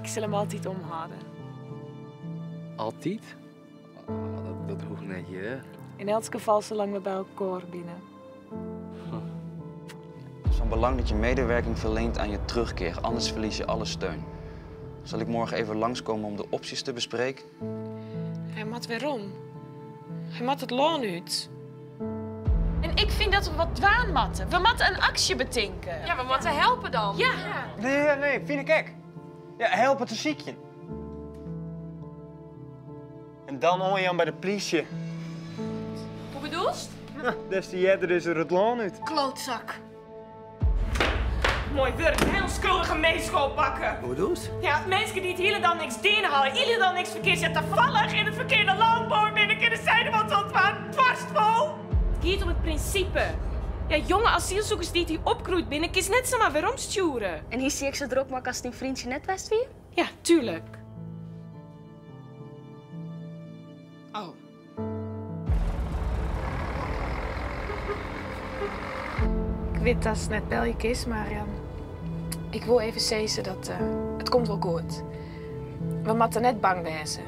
Ik sil him altyd omhâlde. Altyd? Oh, dat hoecht net, hear. Yn elts gefal salang't we by elkoar binne. Het is van belang dat je medewerking verleent aan je terugkeer, anders verlies je alle steun. Zal ik morgen even langskomen om de opties te bespreken? Hy moat werom. Hy moat it lân út. En ik fyn dat we wat dwaan moatte. We moatte in aksje betinke. Ja, we moatte helpe dan. Ja. Nee, nee, fyn ik ek. Ja, helpe te sykjen. En dan oanjaan by de plysje. Hoe bedoelst? Des te earder is er it lân út. Klootzak. Moai wurk, hè, ûnskuldige minsken oppakke. Hoe bedoelst? Ja, minsken dy't hielendal niks dien hawwe, hielendal niks ferkeards. Ja, tafallich yn it ferkearde lân boarn binne, kinne sy der wat oan dwaan. Doarst wol. It giet om it prinsipe. Ja, jonge asylsûkers dy't hjir opgroeid binne, kinst net samar weromstjoere. En hiest dy ek sa drok makke as dyn fryntsje net west wie? Ja, tuerlik. Oh. Ik wit datst net belje kinst, mar ik wol even sizze dat it komt wol goed. We moatte net bang wêze.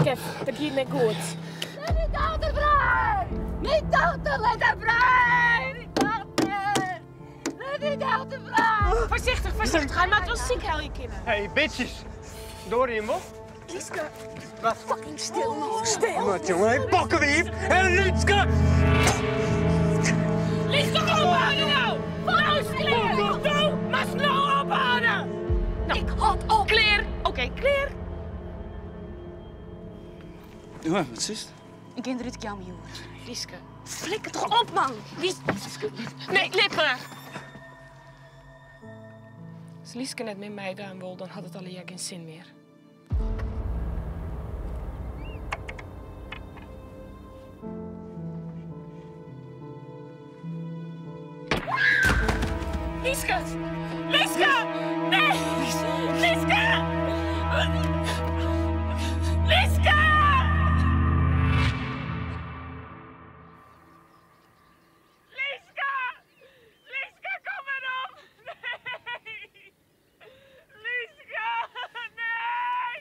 Kev, dat giet net goed. Lit myn dochter frij! Myn dochter, lit har frij! Myn dochter! Lit myn dochter frij! Foarsichtich, foarsichtich, hy moat wol sykhelje kinne. Hey, bitches! Doare jim wol? Lieske, Wat? Fucking stil no, stil! Wat, jonge? Hey, bokkewiif! En Lieske! Lieske, ophâlde no! No is it klear! Do moatst no ophâlde! No. Ik hâld op! Klear! Oké, klear! Jonge, wat sist? Ik gean derút, ik jou my oer. Lieske. Flikker toch op, man! Lieske. Nee, lit mar! As Lieske net mear meidwaan wol, dan hat it allegear gjin sin mear. Lieske! Lieske! Nee! Lieske! Lieske! Lieske! Lieske, kom werom! Nee! Lieske! Nee!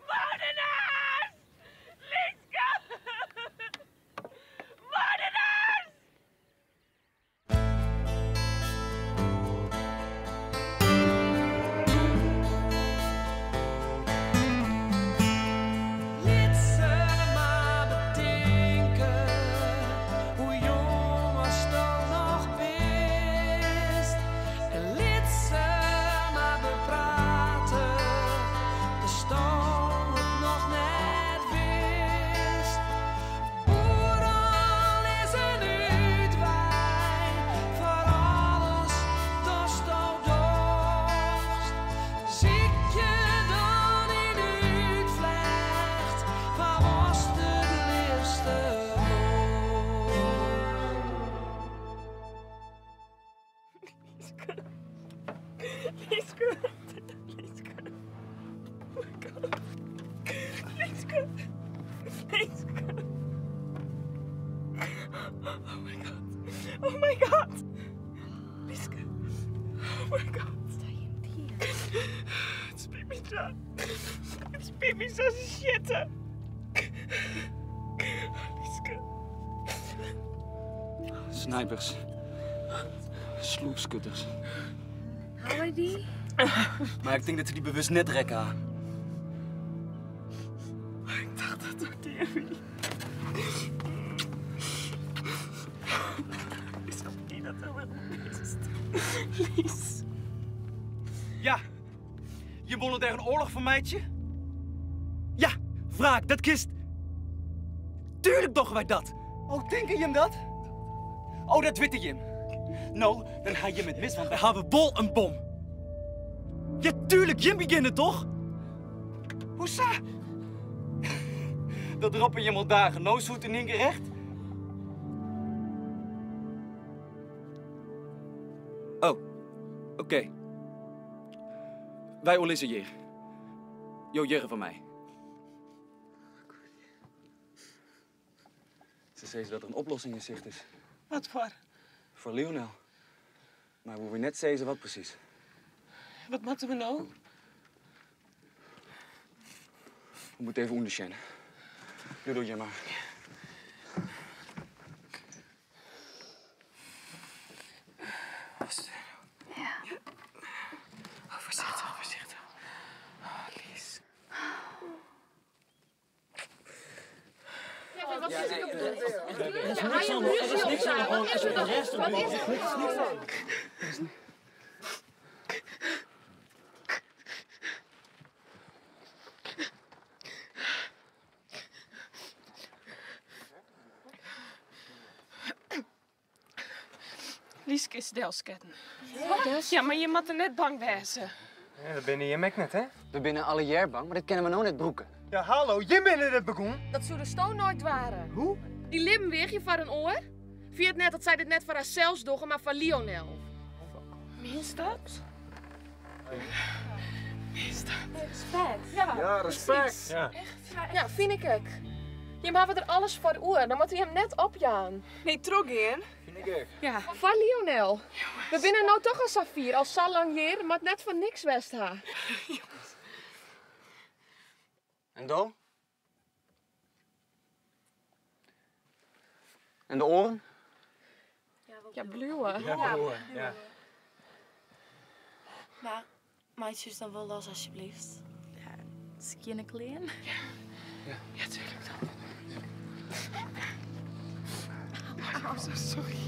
Moordenaars! Lieske! Moordenaars! Lit se mar betinke hoe jong asto noch bist. En lit se mar beprate datsto it noch net witst. Oeral is in útwei foar alles datsto dochst. Sykje dan in útflecht foar watst it leafste wolst. Lieske. Lieske. Lieske. Oh my god. Lieske. Lieske. Oh my god. Oh my god. Lieske. Oh my god. It spyt my sa. It spyt my sa sjitte. Lieske. Snipers. Slûpskutters. Ha wy dy? Mar ik tink dat se dy bewust net rekke ha. Ik tocht dat it dien wie. Lies, wie dat dan wer bist. Lies. Ja, jim wolle der in oarloch fan meitsje? Ja, wraak, dat kinst. Tuerlik dogge wy dat! Oh, tinke jim dat? Oh, dat witte jim. No, dan ha jim it mis, want wy hawwe wol in bom. Ja, tuerlik, jim begjinne toch? Hoesa? Dat roppe jim al dagen, no soe it yn ien kear echt? Oh, oké. Wy oerlizze hjir. Jo hearre fan my. Se sizze dat der in oplossing yn sicht is. Wat foar? Foar Lionel. Mar woe wy net sizze wat presys. Wat moatte we no? We moatte even ûndersjen. Doe doe jim mar. Ja. Oh, foarsichtich, foarsichtich. Oh, Lies. Lieske is delsketten. Ja, mar je moatte net bang wêze. Ja, dat binne jim ek net, hè? We binne allegear bang, mar dit kinne we no net brûke. Ja, hallo, jim binne dit begûn. Dat soe de Stone nooit dwaren. Hoe? Dy libben weagje foar in oar? Fyn it net dat sy dit net foar harsels dogge, mar foar Lionel. Mienst dat? Mienst dat? Respekt. Ja, Ja, respekt. Ja. Ja, fyn ik ek. Jim hawwe der alles foar oer, dan moatte jim net opjaan. Nee, trochgean. Fyn ik ek. Ja. Foar Lionel. We binne no toch al sa fier, al sa lang hjir, moat net foar niks west ha. En do? En de oaren? Ja, bliuwe. Ja, bliuwe, ja. Mar meitsje ús dan wol los, alsjeblieft. Ja, skjinne klean. Ja, ja, tuurlijk dan. Oh, jongens, oh, sorry.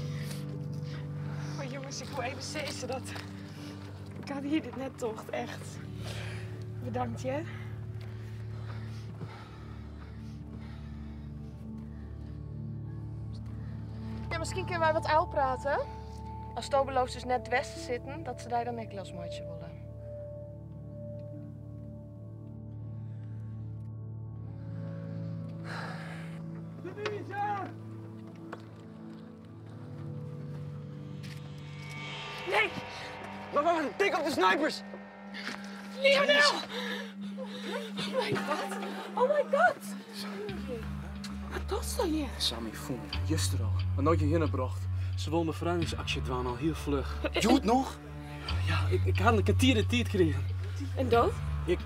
Oh, jongens, ik wil even sizze dat ik had hier dit net tocht, echt. Bedankt, hear. Ja, miskien kinne wy wat ôfprate. Asto beloofst dus net dwers te sitten, dat se dy dan ek losmeitsje wolle. Nee! Wacht, wacht, tik op de snipers! Lionel! Oh my god! Oh my god! Wat dochst dan hjir? Sammy fûn, juster al. Mar no't je hinne brocht. Se wol in befrijingsaksje dwaan al hiel fluch. Hjoed noch? Ja, ik, ik ha in kertier de tiid krigen. En doe? Ik,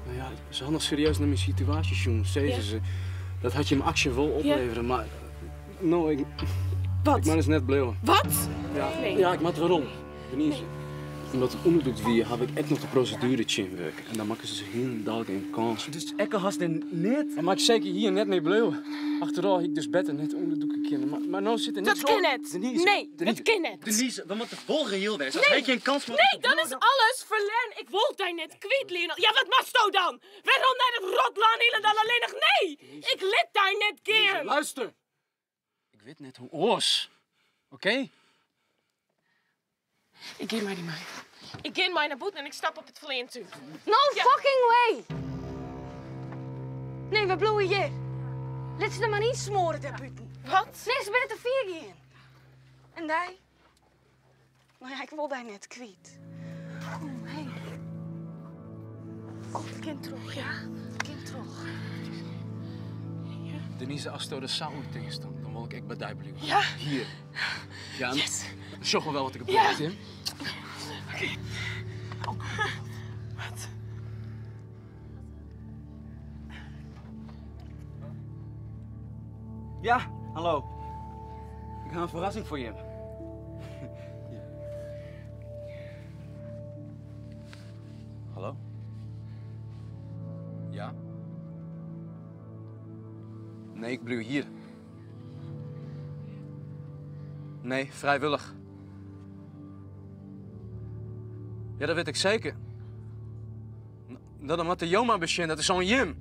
nou ja, se ha noch serieus nei myn situaasje sjoen, sizze se. Dat hat jim aksje wol oplevere, mar no, ik, Wat? ik moat dus net bliuwe. Wat? Ja, Nee. ja, ik moat werom. Denise, omdat ik ûnderdûkt wie, haw ik ek noch de proseduere tsjinwurke. En dan makken se hielendal gjin kâns. Dus ek al hast der net? Dan moat ik seker hjir net mear bliuwe. Achterôf hie ik dus better net ûnderdûke kinnen. Mar, mar no sit der niks Dat kin op. net. Denise, Nee, Denise. dat kin net. Denise, we moatte wol reëel wêze. As Nee. hy gjin kâns Nee, dan is alles ferlern. Ik wol dy net kwyt, Lionel. Ja, wat moatsto dan? Werom nei dat rotlân hielendal allinnich? Nee, ik lit dy net gean. Luister! Ik wit net hoe oars. Oké? Ik gean mei dy mei. Ik gean mei nei bûten en ik stap op it fleantúch. No fucking way! Nee, we bliuwe hjir. Lit se der mar ynsmoare dêr bûten. Wat? Nee, se binne te fier gien. En dy? No ja, ik wol dy net kwyt. Kom, hé. Kom, we kinne troch, ja? We kinne troch. Denise, asto der sa oer tinkst, dan, dan wol ik ek by dy bliuwe. Ja? Hier. Ja, en Yes. dan sjogge we wel wat der Ja. gebeurt, Tim. Oké. Wat? Ja, hallo. Ik ha in ferrassing foar jim. Hallo? Ja? Nee, ik bliuw hier. Nee, vrijwillig. Ja, dat weet ik zeker. Nou, dan moet de Joma besjen, dat is zo'n Jim.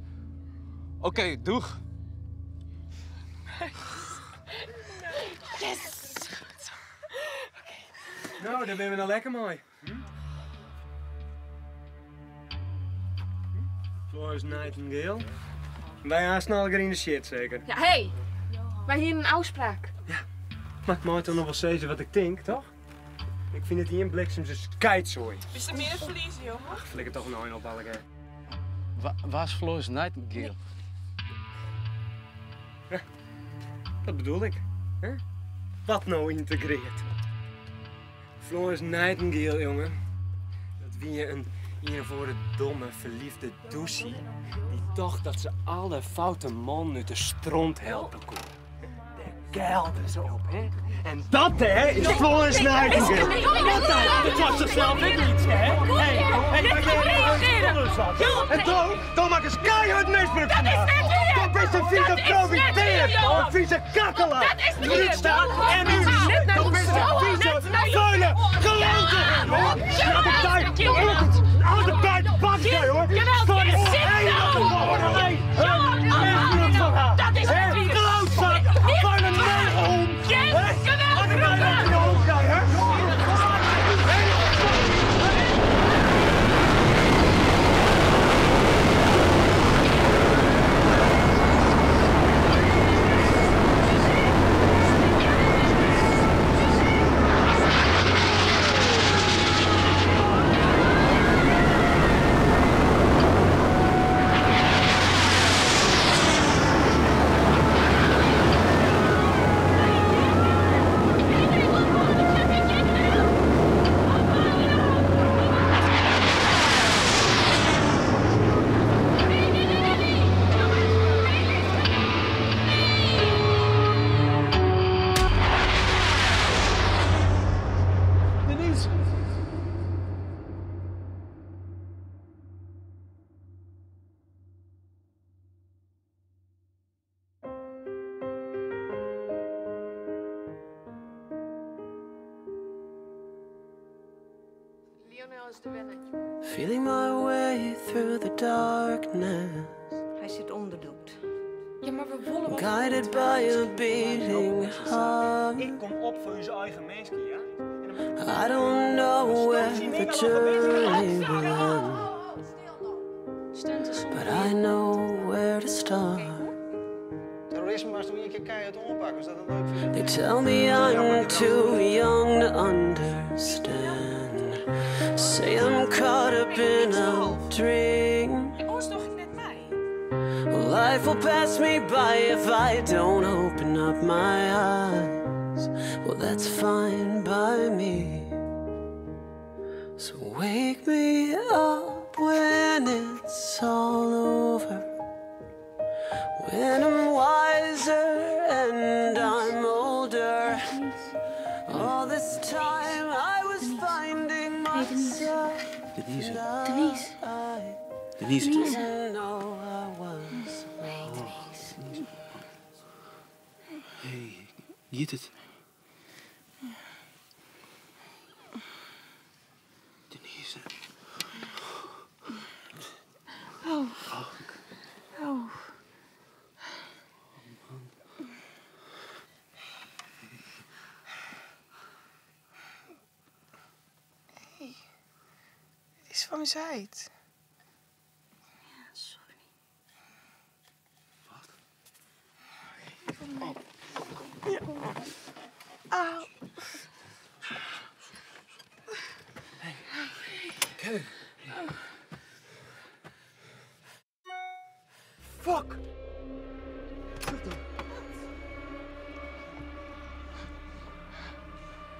Oké, doeg. Yes! Nou, daar ben we nou lekker mooi. Hm? Floris Nightingale. Wij gaan snel in de shit, zeker. Ja, hey! Wij hier een afspraak. Maar ik moet dan nog wel zeggen wat ik denk, toch? Ik vind het hier in bliksem dus keitzooi. Is er meer verliezen, jongen? Ach, flikker toch nou in op alle keer. Waar is Floris Nightingale? Ja, dat bedoel ik. Hè? Wat no yntegreard? Florence Nightingale, jonge. Dat wie in ien of oare domme ferliefde dûsy dy't tocht dat se alle foute mannen út de stront helpe koe. Dêr keilde se op, hè? En dat dêr is Florence Nightingale. Wat dan? Dat was se sels ek lyts, hè? Hey, hey, Net wij reageren. En do, do makkest keihard misbrûk fan har. Do bist in vieze profiteer, in vieze kakkelaar. Dat is niet Lyts ta en Net ús. naar Do bist in vieze, vuile klote. Laat ik daar, laat ik daar pak jij hoor. Jawel, Sorry. dit zit Hey, nou. dat is Misbruik van haar. Dat is Hè? het virus. Klootzak, Niet vuile waar. negerhond. Jens, Hè? jawel, Laat ik daar roepen. in je hoofd krijgen, hè? Denise! Lionel is de wenner. Feeling my way through the darkness, Hij zit onderdoekt. Ja, maar we wollen wat. guided by a beating heart. Ik kom op voor onze eigen mensen, ja? En dan I don't know where the journey will end, Steunt de zon. but I know where to start. Terrorisme was toen een keer keihard aanpakken. Was dat een leuk film? They tell me I'm too young to understand. Say I'm caught up in a dream. En ons nog net mij. Life will pass me by if I don't open up my eyes. Well, that's fine by me. So wake me up when it's all over. When I'm wiser and I'm older. All this time I was finding myself. Denise. Denise. I Denise. didn't know I was lost. Hey, giet het? Denise. Oh. Oh. Hey, het is van uw heid. Ja, sorry. Auw. Kevin. Fuck!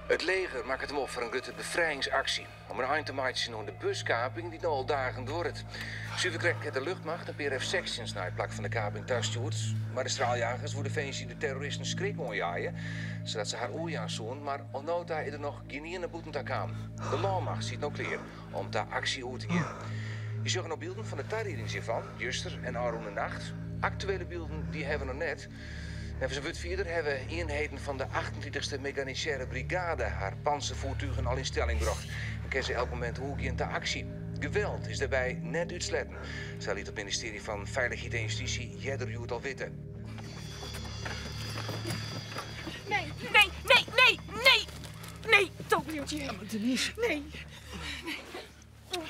Het leger maakt het hem op voor een grote bevrijdingsactie. Om een eind te maken aan de buskaping die nu al dagen door het. Zuiver krijgt de luchtmacht een paar F-sections naar het plak van de kaping thuisstuurt. Maar de straaljagers worden Defensie de terroristen schrik onjaaien, zodat ze haar oerjaan zoen. Maar onnota is er nog geen ene boete aan. De landmacht ziet nou klaar om daar actie uit te gaan. Je zag nog beelden van de tijdreding hiervan, Juster en Aron de Nacht. Actuele beelden die hebben we nog net. En voor zijn verder hebben eenheden van de 28e Mechanisaire Brigade haar pantservoertuigen al in stelling gebracht. En kunnen ze elk moment hoe in de actie. Geweld is daarbij net uitsletten. Zij liet het ministerie van Veiligheid en Justitie Jedder Joet al weten. Nee, nee, nee, nee, nee. Nee, Tobiotje. Denise. Nee. Nee.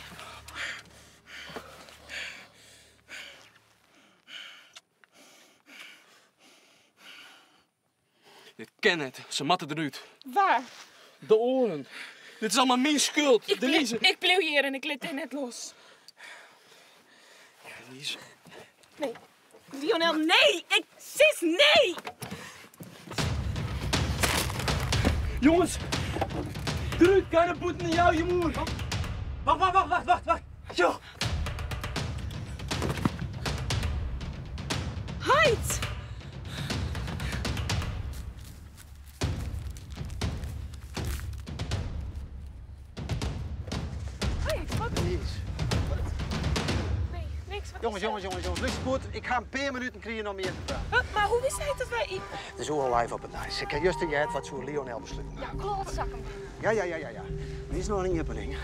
Dit ken het. Ze matten eruit. Waar? De oren. Dit is allemaal mijn schuld. Ik, Denise. ik bleef hier en ik liet het net los. Denise. Nee. Lionel, nee! Ik sis, nee! Jonges! Derút, ga naar boeten en jou je moer! Wacht, wacht, wacht, wacht, wacht, wacht! Joh! Heit! Heit, wat? Nee, niks. Wat Jongens, is er? jongens, jongens, jongens, luister goed. Ik ga een paar minuten krijgen om hier te praten. Huh? Maar hoe wist hij dat wij... Het is al live op het nice. Ik heb juist een jaar wat zo'n Lionel besluiten. Ja, klootzakken. Ja, ja, ja, ja, ja. Er is nog een happening.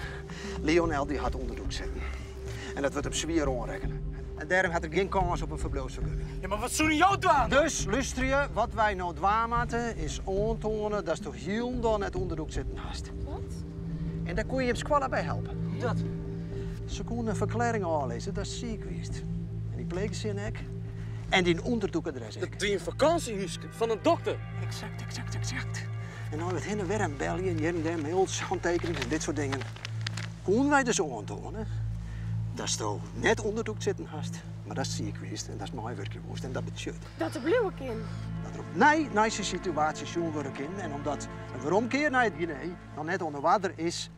Lionel die had onderdoek zitten. En dat wordt op zwier onrekenen. En daarom had er geen kans op een verblijfsvergunning. Ja, maar wat zoen jou dwaan? Dus, luister je, wat wij nou dwaan moeten, is aantonen dat ze toch heel dan het onderdoek zitten naast. Wat? En daar kon je op squallen bij helpen. Dat? Ze konden een verklaring aanlezen, dat is ziek geweest. En die pleegzin ik. En die onderdoekadres ik. Dat die een vakantiehuis van een dokter. Exact, exact, exact. En dan met hen en weer en bellen en hier en daar mails, handtekeningen en dit soort dingen. Konden wij dus aantonen dat ze net onderdoek zitten hast, maar dat zie ik geweest en dat is mijn werk geweest en dat betekent Dat de blauwe kind. dat er op nee, nice situatie zo'n werk in. En omdat een weeromkeer naar het Guinea nog net onder water is,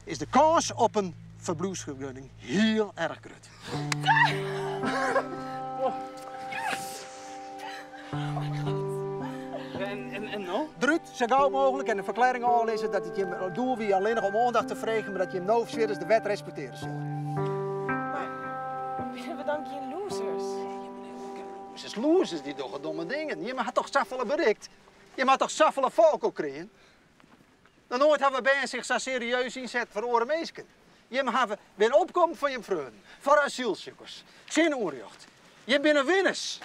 is de kans op een verblijfsvergunning heel erg groot. En nou? Druut, zo gauw mogelijk en een verklaring aanlezen dat het je doel wie alleen nog om aandacht te vragen, maar dat je hem nou dus de wet respecteren zal. Maar we dan geen losers? Losers, losers die doen domme dingen. Je had toch zoveel bereikt? Je mag toch zoveel volk ook krijgen? Nog nooit hebben we bij zich zo serieus inzet voor oren mensen. Je hebt ben opkomt van je vrienden, voor asielzoekers, zin onrecht. Je bent een winnaars.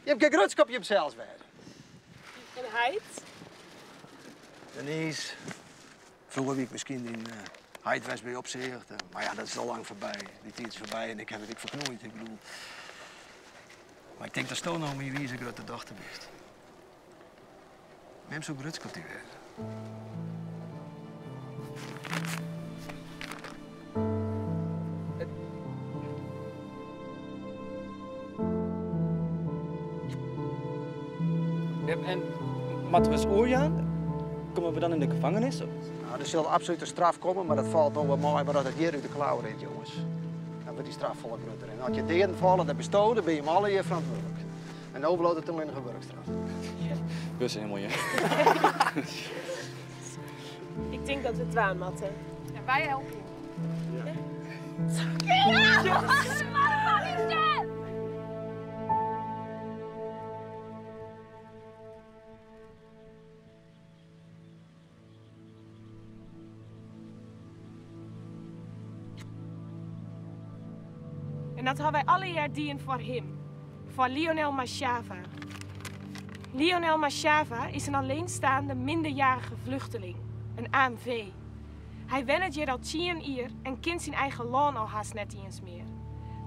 Je hebt geen grutskop je zelfs werden. En heit? Denise, vroeger wie ik misschien in Heid was bij opzicht. Maar ja, dat is al lang voorbij. Die tijd is voorbij en ik heb het ik verknoeid. Ik bedoel. Maar ik denk dat Stono mijn wie zijn grote dochter is. Neem zo'n grutskop die weer. En moeten we eens oorjaan? Komen we dan in de gevangenis? Nou, er zal absoluut een straf komen, maar dat valt nog wel mooi, maar dat het hier uit de klauwen rent, jongens. Dan wordt die straf volle groter. En als je deren vallen, dan bestolen, ben je hem alle hier verantwoordelijk. En nou belooft het dan in een werkstraf. Bus helemaal, ja. Ik denk dat we het waan matten. Ja, wij helpen je. Ja! Ja! En dat hadden wij alle jaar dien voor hem. Voor Lionel Mashava. Lionel Mashava is een alleenstaande minderjarige vluchteling. Een AMV. Hij wennet hier al 10 jaar en kent zijn eigen land al haast net eens meer.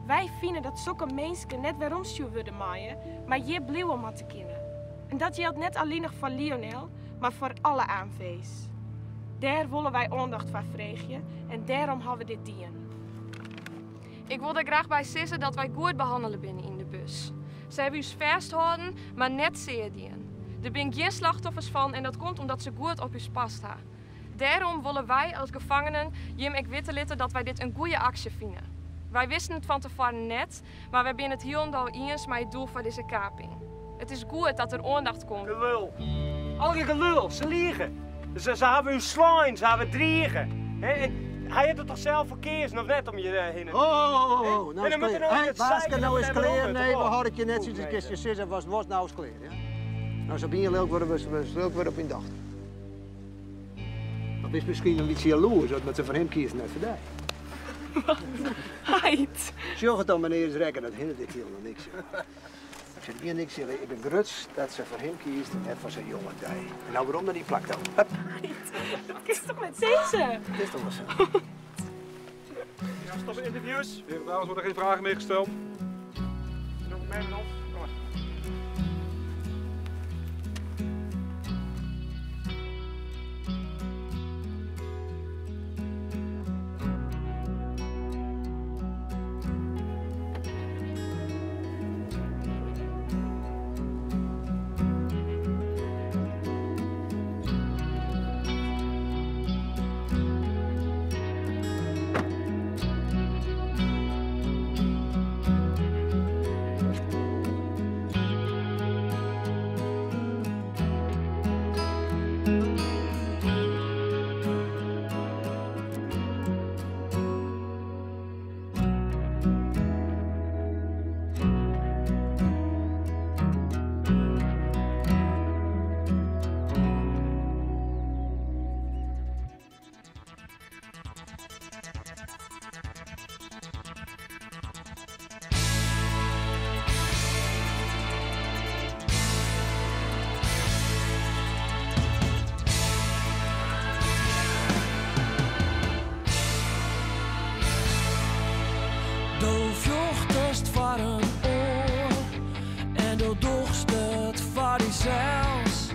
Wij vinden dat zulke mensen net waarom stuur worden maaien, maar hier bleeuwen maar te kennen. En dat geldt net alleen nog voor Lionel, maar voor alle AMV's. Daar willen wij aandacht voor vragen en daarom hebben we dit dien. Ik wil er graag bij zeggen dat wij goed behandelen binnen in de bus. Ze hebben ons vasthouden, maar net zeer dien. Er zijn geen slachtoffers van en dat komt omdat ze goed op ons past ha. Daarom willen wij als gevangenen Jim ik weten litten dat wij dit een goede actie vinden. Wij wisten het van tevoren net, maar wij zijn het heel eens met het doel van deze kaping. Het is goed dat er aandacht komt. Gelul. Alle gelul, ze liegen. Ze hebben hun slaan, ze hebben driegen. Hè, en hij heeft het toch zelf verkeerd, of net om je heen? Oh, nou En dan is moet er klaar. nou Hey, het Baaske, zeiken nou is dat hij klaar. eronder Nee, we toch? hadden het je net sinds een kistje zitten, was nou eens klaar. Ja? Nou, zo ben je leuk worden, we leuk worden op in dag. Dat is misschien een beetje jaloers, dat ze van hem kiezen net voor die. Heid. Zorg het dan meneer eens rekken, dat hindert ik helemaal niks. joh. Ik zeg hier niks, ik ben gruts dat ze voor hem kiest en net voor zijn jonge dij. En nou waarom dan die plak dan? Hup. Dat is toch met deze? Dat is toch wel zo. Ja, stop met interviews. Heren, dames, worden geen vragen meer gesteld. Nog mee met ons? Kom maar. dysels.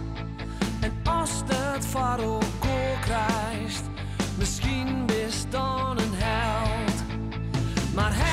En ast it foar elkoar krijst, miskien bist dan in held. Mar.